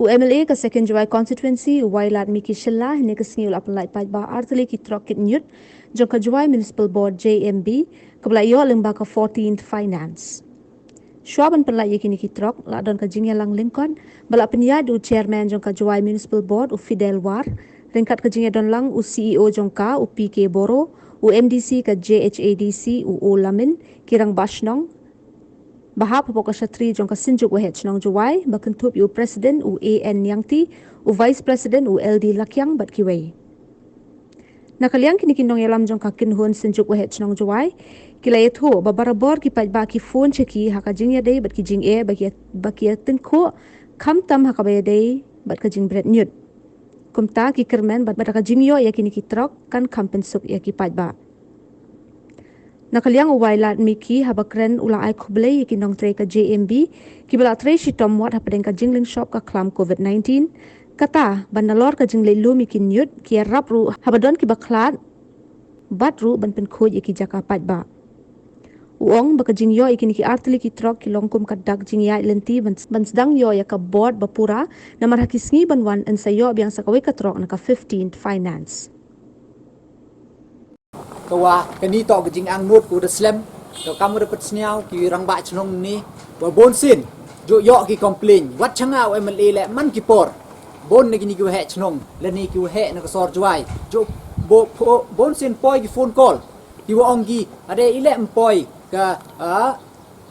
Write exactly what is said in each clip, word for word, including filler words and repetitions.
U M L A ka Second Jowai Constituency, u Wailadmiki Shylla, hynne ka sngi u la pynlait paidbah artylli ki trok kit ñiut jong ka Jowai Municipal Board, J M B, kaba la ïoh lyngba ka fourteenth Finance. Shuwa ban pynlait ïa kine ki trok, la don ka jingïalang lyngkot ba la pynïaid da u Chairman jong ka Jowai Municipal Board, u Fidel War, ryngkat ka jingïadon lang u C E O jong ka, u P K Boro, u M D C ka J H A D C, u O Lamin, ki rangbah shnong, ba hap hapoh ka shatri jong ka Synjuk Waheh Chnong Jowai, ba kynthup ïa u President u A N Niangti, u Vice President u L D Lakiang bad kiwei. Na ka liang kine ki nongïalam jong ka kynhun Synjuk Waheh Chnong Jowai ki la ïathuh ba barabor ki paidbah ki phone sha ki ha ka jingïadei bad ki jingeh ba ki, ba ki ïatyngkhuh, khamtam ha kaba ïadei bad ka jingbret ñiut. Kumta ki kyrmen ba da ka jingïoh ïa kine ki trok kan kham pynsuk ïa ki paidbah. Na ka liang u Wailadmiki, haba kren u la ai khublei ïa ki nongtrei ka J M B kiba la trei shitom wat hapdeng ka jinglyngshop ka khlam COVID nineteen. Kata ba nalor ka jingleit lum ïa ki ñiut, ki ïarap ruh haba don kiba khlad, bad ruh ban pynkhuid ïa ki jaka paidbah. U ong ba ka jingïoh ïa kine ki artylli ki trok ki long kum ka dak jingïaid lynti ban, ban sdang ïoh ïa ka Board ba pura, namar ha ki sngi ban wan yn sa ïoh biang sa kawei ka trok na ka fifteenth Finance. Ka wa kani toh ka jingangnud ka wa da slem, ka kam wa da pynsngew ki rangbah chnong ni, wa bun sien ju ïoh ki complain, wat sha nga u M L A leh man ki por, bun na kini ki waheh chnong lane ki waheh na ka sor Jowai, ju bu-, bu-, bun sien poi ki phone call, ki wa ong ki, ade i leh em poi ka, ah,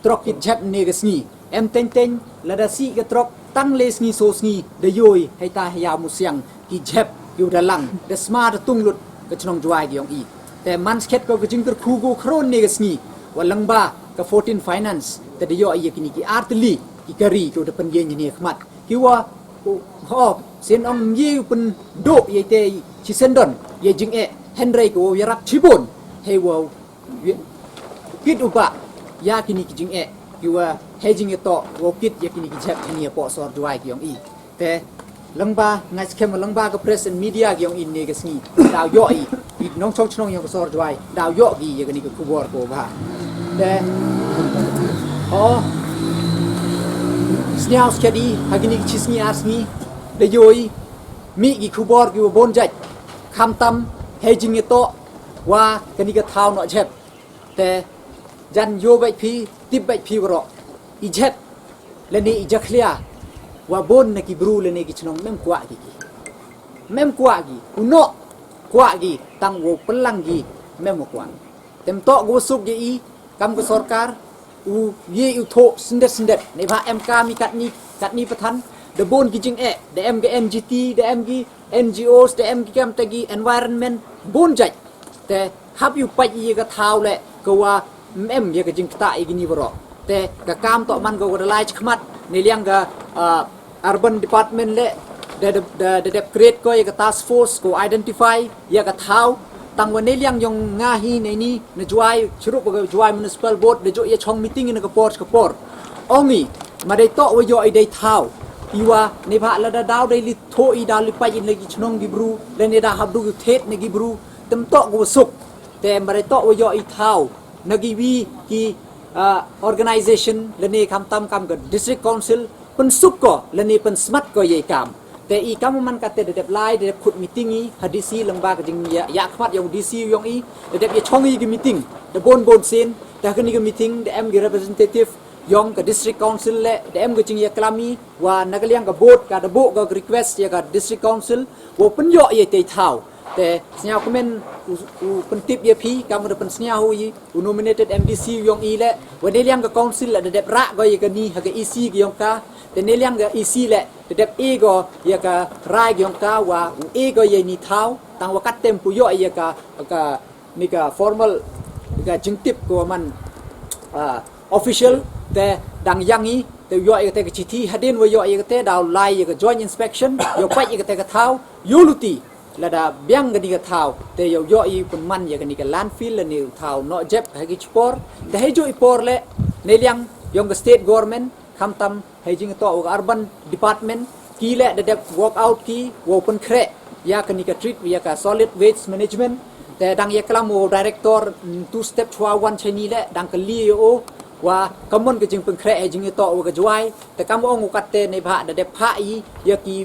trok kit jhep ne ka sngi. Em teng teng, lada sih ka trok tang le sngi so sngi, da yoi, hei ta hei ya musiang, ki jhep, ki u da lang, da sma da tung lut ka chnong Jowai ki ong i. Te man skhet ko ka jingkyrkhu ko khron ne ka sngi, wa lyngba ka fourteen Finance, te da ïoh ïa kini ki artylli, ki kari, ki u da pynïeng ne khmat. Ki wa, u, ho, sien ong mye u pynduh ïa te, chi sendon, ïa jingeh, hynrei ko wa ïarap chibun, hei wa, kit u ba, ïa kini ki jingeh, ki wa, hei jingeh to, wa kit ïa kini ki jhep, kini ïa poh sor Jowai ki ong i. Te, lyngba, ngai skhem lyngba ka press and media ki ong i ne ka sngi, daw ïoh i, i nongchong chnong ïong ka sor Jowai, daw ïoh ki ïa kini ki khubor ko ba. Te, oh, sniaw skedi, ha kini ki chi sngi ar sngi, da yoi, mi ki khubor ki wa bon jait, khamtam, hei jingeh to, wa kani ka thaw noh jhep. Te jan ïoh bad phi, tip bad phi waroh. I jhep, lane i jakhlia, wa bun na ki bru lane ki chnong mem kwah ki ki. Mem kwah ki, u noh kwah ki, tang wa pynlang ki, mem wa kwah. Tem toh ko wa suk ki i, kam ka sorkar, u ye u thoh syndet syndet. Ne ba em ka mi katni, katni pathan, da bun ki jingeh, da em ka N G T, da em ki N G Os, da em ki kam te ki environment, bun jait. Te hap ïu pait ïa ka thaw leh, ka wa mem ïa ka jingktah ïa kini waroh. Te ka kam toh man ka wa da lai chkhmat, ne liang ka, ah, Urban Department leh, da, da, da, da dep create ko ïa ka task force, ko identify, ïa ka thaw, tang wa ne liang ïong nga hi ne ni, na Jowai, chirup ka Jowai Municipal Board, da ju ïa chong meeting ïa na ka por, ka por. Ong i, ma dei toh wa ïoh i dei thaw, i wa ne ba lada daw dei li thoh i daw li pait i na ki chnong ki bru, lane da hap du ki thet na ki bru, tem toh ko wa suk. Te ma dei toh wa ïoh i thaw, na ki wi ki, ah, organization, lane khamtam kam ka District Council, pynsuk ko, lane pynsmat ko ïa i kam. Te i kam man kate da dep lai, da dep khut meeting i, ha D C lyngba ka jingïa, ïa khmat ïong D C ïong i, da dep ïa chong i ki meeting, da bun bun sien, da kani ka meeting, da em ki representative, ïong ka District Council leh, da em ka jingïaklam i, wa na ka liang ka board, ka da buh ka request ïa ka District Council, wa pynïoh ïa te thaw. Te, sniaw kmen, u, u pyntip ïa phi, kam da pynsniaw i, u nominated M D C ïong i leh, wa ne liang ka council leh, da dep rah ko ïa kani, ha ka E C ki ïong ka, te ne liang ka E C leh, da dep e ko ïa ka rai ki ïong ka, wa u e ko ïa ni thaw, tang wa kat tem pu ïoh ïa ka, ka, ni ka formal, ka jingtip ko man, ah, official, te dang ïang i, te ïoh ïa te ka chithi, hadien wa ïoh ïa te, daw lai ïa ka joint inspection, ïoh pait ïa te ka thaw, ïoh luti, lada biang kani ka thaw, te ïoh ïoh i pynman ïa kani ka landfill, lane u thaw noh jhep, ha ki chipor, te hei ju i por leh, ne liang, ïong ka state government, khamtam, hei jingtoh wa ka Urban Department, ki leh da dep work out ki, wa pynkhreh, ïa kani ka treat, ïa ka solid waste management, te dang ïaklam wa director, mm, two step chwa wan chani leh, dang ka li o, Wa ka mon ka jingpynkhreh ha jingïatoh wa ka Jowai, te kam ong u katte ne ba da dep phah i ïa ki,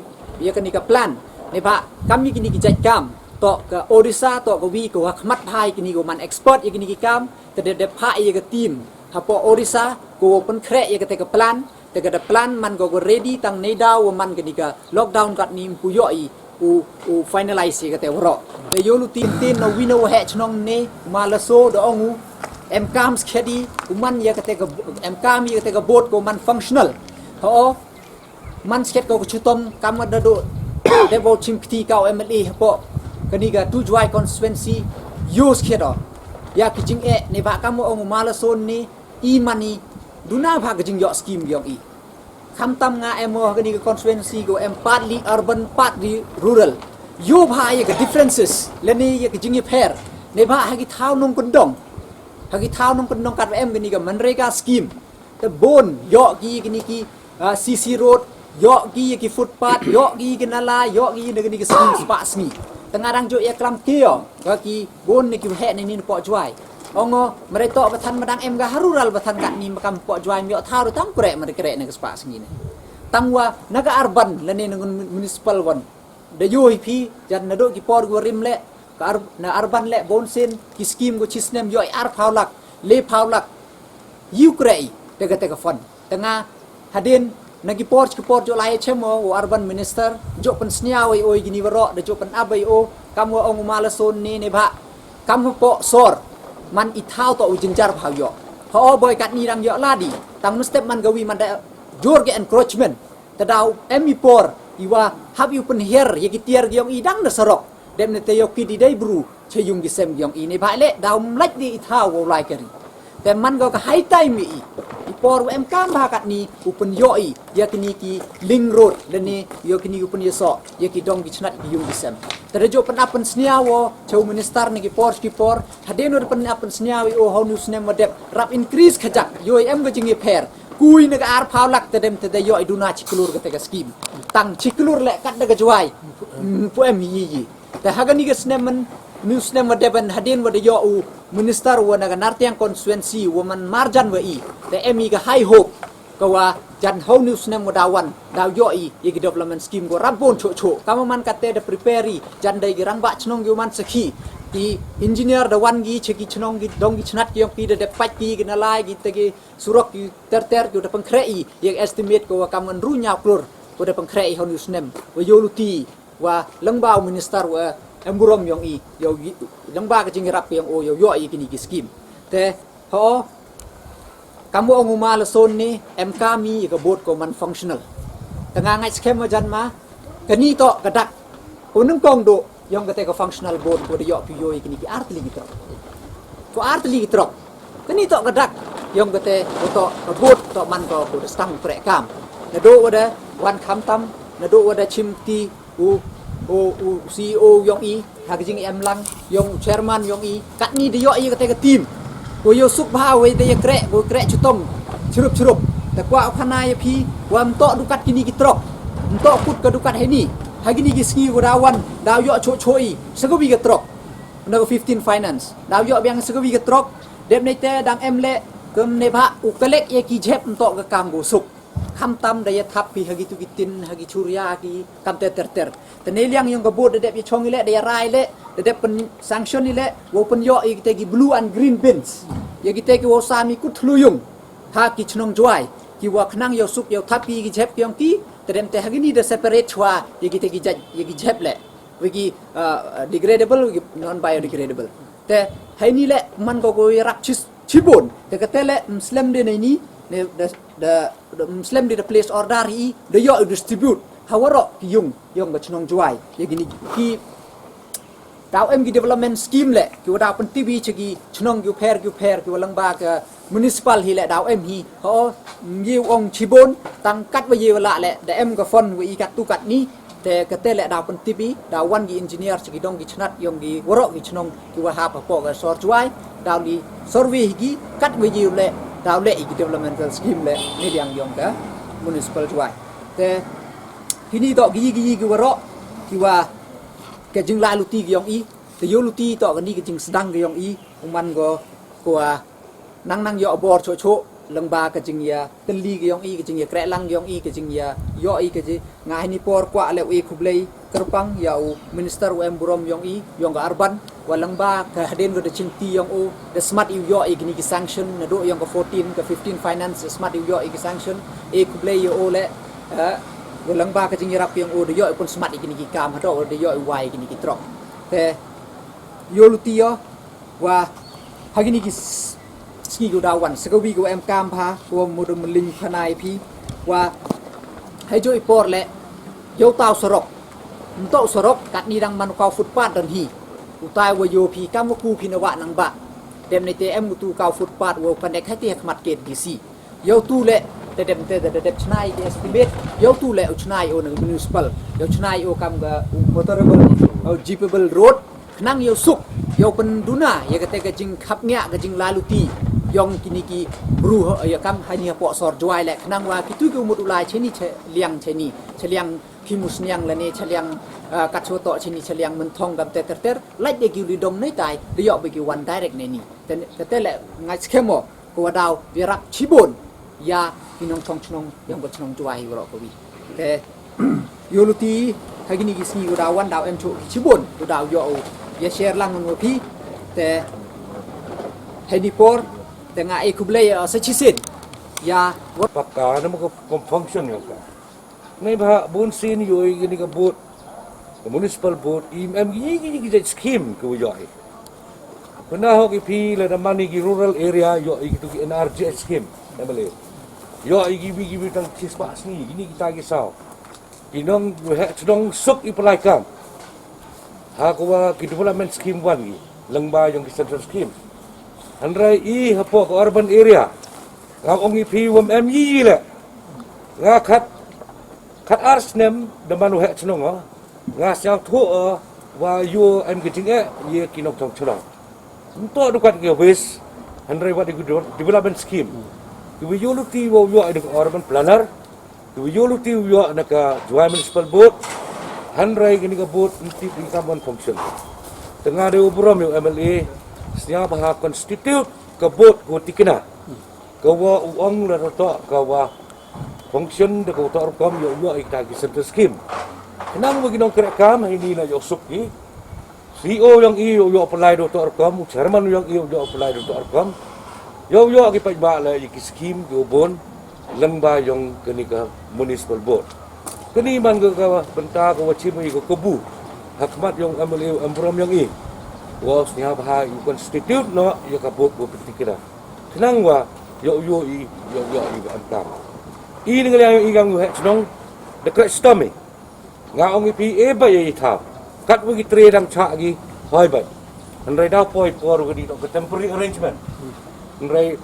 ïa kani ka plan. Ne ba kam ïa kini ki jait kam, toh ka Odisha, toh ka wi ka wa khmat bha ïa kini, ka wa man expert ïa kini ki kam, te da dep phah i ïa ka team hapoh Odisha, ka wa pynkhreh ïa kata ka plan, te ka da plan man ka wa ready tang ne da wa man kani ka lockdown katni ym pu ïoh i u, u finalize ïa kata waroh. Te ïoh luti tin na wi na wa heh chnong ne, u ma la so da ong u, em kam skhet i, u man ïa kata ka, em kam ïa kata ka board ka wa man functional. Ho, man skhet ka wa ka chutom, kam da do, de bo chim kti ka wa M L A hapoh kani ka tu Jowai constituency, ïoh skhet o. Ïa ki jingeh, ne ba kam wa ong u ma la so ne, i man i, duna ba ka jingïoh scheme ïong i. Khamtam nga em o ha kani ka constituency ka wa em partly urban, partly rural. Ïoh ba ïa ka differences, lane ïa ka jingïapher. Ne ba ha ki thaw nongkyndong. Ha ki thaw nongkyndong kat wa em kani ka MGNREGA scheme. Te bun, ïoh ki kini ki, ah, C C road, ïoh ki ki footpath, ïoh ki ki nala, ïoh ki na kini ki sngi spah sngi. Te nga dang jooh ïa klam ki ïoh, ka ki bun ne ki heh ne ni poh Jowai. Ong o, mare toh ba than ma dang em ka ha rural ba than katni ma kam poh Jowai ym ïoh thaw ruh tang khreh mare khreh ne ka spah sngi ne. Tang wa na ka urban lane na ngun municipal wan. Da ïoh i phi, jan na do ki por gu rim le, ka ar-, na urban le bun sien, ki scheme gu chi snem ïoh i ar phaw lak, le phaw lak. Ïoh khreh i, te ka te ka fund. Te nga, hadien, na ki por, ki por jooh lai chem o, u urban minister, jooh pynsñiaw i o i kini waroh, da jooh pynap i o, kam wa ong u ma la so ne ne ba, kam wa poh sor, man i thaw toh u jynjar ba ïoh. Ho boi katni dang ïoh ladi, tang mynstep man ka wi man da, jur ka encroachment. Te daw em i por, i wa hap ïoh pynhiar, ïa ki tiar ki ïong i dang na surok. Dep ne te ïoh ki di dei bru, cha ïung ki sem ki ïong i ne ba le, daw mlait di i thaw wa u lai kari. Te man ka ka high time i, i por wa em kam ba katni, u pynïoh i, ïa kini ki link road, lane, ïoh kini u pynïasoh, ïa ki dong ki chnat ki ïung ki sem. Te da jooh pynap pynsñiaw o, cha u minister ne ki por, ki por, hadien u da pynap pynsñiaw i o, ha u ni u snem wa dep, rap increase khajak, ïoh em ka jingïapher, Kui na ka ar phaw lak te dem te da ïoh i duna chi klur kata ka scheme. Tang chi klur le kat da ka Jowai. Mm, pu em yi yi. Te ha kani ka snem man, ni u snem wa dep ban hadien wa da ïoh u minister wa na ka Nartiang constituency wa man marjan wa i. Te em i ka high hope. Ka wa jan ha u ni u snem wa da wan, da ïoh i, i ki development scheme ko rap bun chuh chuh. Kama man kata da prepare i, jan da i ki rangbah chnong ki wa man sakhi. Ki engineer da wan ki, cha ki chnong ki, dong ki chnat ki ïong ki da dep pait ki, ki na lai ki, te ki surok ki ter ter ki da pynkhreh i, ïa ka estimate ko wa kam ngan ru ñiaw klur, ko da pynkhreh i ha u ni u snem, wa ïoh luti, wa lyngba u minister wa em burom ïong i, ïoh i, lyngba ka jingïarap ïong o, ïoh ïoh i kini ki scheme. Te, ho, kam wa ong u ma la son ni, em kam i, ïa ka board ko man functional. Te nga ngait skhem wa jan ma, kani toh ka dak, ko nyngkong do, ïong kata ka functional board ko da ïoh ki ïoh i kini ki ar tylli ki trok. Ko ar tylli ki trok. Kani toh ka dak, ïong kata ko toh ka board toh man ko ko da stang treh kam. Na do wa da wan kham tam, na do wa da chim ti u, u, u C E O ïong i, ha ka jingem lang, ïong u chairman ïong i, katni da ïoh i kata ka team. Ko ïoh suk bha wei da ïa kreh, ko kreh chutong, chirup chirup. Te kwah u khana ïa phi, wa ym toh dukat kini ki trok. Ym toh kut ka dukat heni. Ha kini ki sngi ko da wan, da ïoh chuh chuh i, sa ka wi ka trok. Na ka fifteen finance. Da ïoh biang sa ka wi ka trok, dep ne te dang em le, kum ne ba, u collect ïa ki jhep ym toh ka kam ko suk. Kham tam da ïa thap phi ha ki tu ki tin, ha ki churia ki, kam te ter ter. Te ne liang ïong ka board da dep ïa chong i le, da ïa rai le, da dep pyn sanction i le, wa pynïoh ïa kita ki blue and green bins. Ïa kita ki wa sam i kut thlu ïung. Ha ki chnong Jowai, ki wa khnang ïa suk ïa thap ki, ki jhep ki ïong ki, te dem te ha kini da separate chwa, ïa kita ki jhep, ïa ki jhep le. Wa ki, uh, degradable, wa ki non biodegradable. Te, ha ini le, man ko ko ïa rap chis, chibun. Te kata le, ym slem de na ini, ne, da, da, da, ym slem de da place order i, da ïoh distribute. Ha waroh ki ïung, ïong ka chnong Jowai. Ïa kini ki, daw em ki development scheme le, ki wa daw pyntip i cha ki chnong ki u pher, ki u pher, ki wa lyngba ka municipal hi le daw em hi. Ho, ym ye ong chibun, tang kat wa ye wa la le, da em ka fund wa i kat tu kat ni, Te kata le daw pyntip i, daw wan ki engineer cha ki dong ki chnat ïong ki waroh ki chnong ki wa hap hapoh ka sor Jowai, daw li survey hi ki, kat wa ïoh le, daw le i ki developmental scheme le, ni liang ïong ka municipal Jowai. Te, kini toh ki yi ki yi ki waroh, ki wa ka jinglah luti ki ïong i, te ïoh luti toh kani ka jingsdang ki ïong i, u man ko, ko wa nang nang ïoh bor chuh chuh, Lyngba ka jingïatylli ka jong i, ka jingïakrehlang ka jong i, ka jingïa ïoh i ka jing, nga ha kine por kwah leh u e khublei kyrpang ïa u Minister u M Burom jong i, jong ka urban, wa lyngba ka hadien ka da jingtei jong u, da smat i u ïoh i kine ki sanction, naduh jong ka fourteen, ka fifteen finance, da smat i u ïoh i ki sanction, e khublei ïa u leh, eh, wa lyngba ka jingïarap jong u, da ïoh i pun smat i kine ki kam, haduh da ïoh i wai i kine ki trok. Te, ïoh luti ïoh, wa ha kine ki s-, sngi ki u da wan, sa kawi ka wa em kam bha, ka wa mut mynlin khana ïa phi, wa ha juh i por leh, ïoh tau sarok. Ym toh sarok, katni dang man u kaw footpath don hi. Utai wa ïoh phi kam wa ku phi na wa nang ba. Dem ne te em utu kaw footpath wa u connect ha te ha khmat K D C. Ïoh tu leh, te dem te da dep chna i ki estimate. Ïoh tu leh u chna i o na municipal. Ïoh chna i o kam ka u motorable, u jeepable road. Khnang ïoh suk, ïoh pynduna, ïa kata ka jingkhapngiah, ka jinglai luti, jong kine ki bru, ïa kam ha kine hapoh sor Jowai leh, khnang wa kitu ki u mut u lai chini chaliang chini, chaliang Khimusniang lane, chaliang, ah, Katsoto chini, chaliang Mynthong kam ter ter ter, lait de ki u li dong ne tai, de ïoh ba ki wan direct ne ni. Te, te, te leh ngai skhem o, ka wa daw, ïarap chibun, ïa ki nongchong chnong, ïa ka chnong Jowai hi waroh kawi. Te, ïoh luti, ha kine ki sngi u daw wan daw em chuh ki chibun, u daw ïoh u. Ïa share lang ngan wa phi, te, ha kine por, te nga e khublei, eh, sa chisin. Ïa, wat. Paka, na ma ka kom function ïa ka. Nai ba bun sien ïoh i kine ka board, ka municipal board, i em ki, ki, ki, ki scheme ka wa ïoh i. Pynah hok i phi lada man i ki rural area ïoh i kitu ki N R G S scheme, M L A. Ïoh i ki wi ki wi tang chispah sngi, kine kita ki saw. Ki nong, heh chnong suk i pynlai kam. Ha ka wa ki development scheme wan ki, lyngba jong ki central scheme. Hynrei i hapoh ka urban area. Nga ong i phi wam em i leh. Nga khat, khat ar snem da man u heh chnong o. Nga sngewthuh o, wa ïoh em ki jingeh, ïa ki nongchong chnong. Ym toh du kat ki waste, hynrei wat ki development scheme. Ki wa ïoh luti wa ïoh i da ka urban planner, ki wa ïoh luti wa ïoh na ka Jowai Municipal Board, hynrei kini ka board ym tip i kam wan function. Te nga dei u burom ïa u M L A, sngewbha constitute ka board ka wa tikna. Ka wa u ong la toh ka wa function da ka wa toh rukom ïoh ïoh i kita ki central scheme. Khnang wa ki nongkreh kam, hini na ïoh suk ki, C E O jong i u ïoh pynlai da utoh rukom, u chairman jong i u ïoh pynlai da utoh rukom. Ïoh ïoh ki paidbah la ïa ki scheme ki u bun lyngba jong kani ka municipal board. Kani man ka, ka bynta ka wa chim i ka kabu ha khmat jong M L A u em burom jong i. Wa sngewbha i constitute noh ïa ka board wa pyntikna. Khnang wa ïoh ïoh i, ïoh ïoh i wa em kam. I ni nga liang i gang u heh chnong da kreh stom i. Nga ong i phi e ba ïa i thaw. Kat wa ki tre dang chah ki hoi ba. Hynrei da poi por wa ka di ka temporary arrangement. Hynrei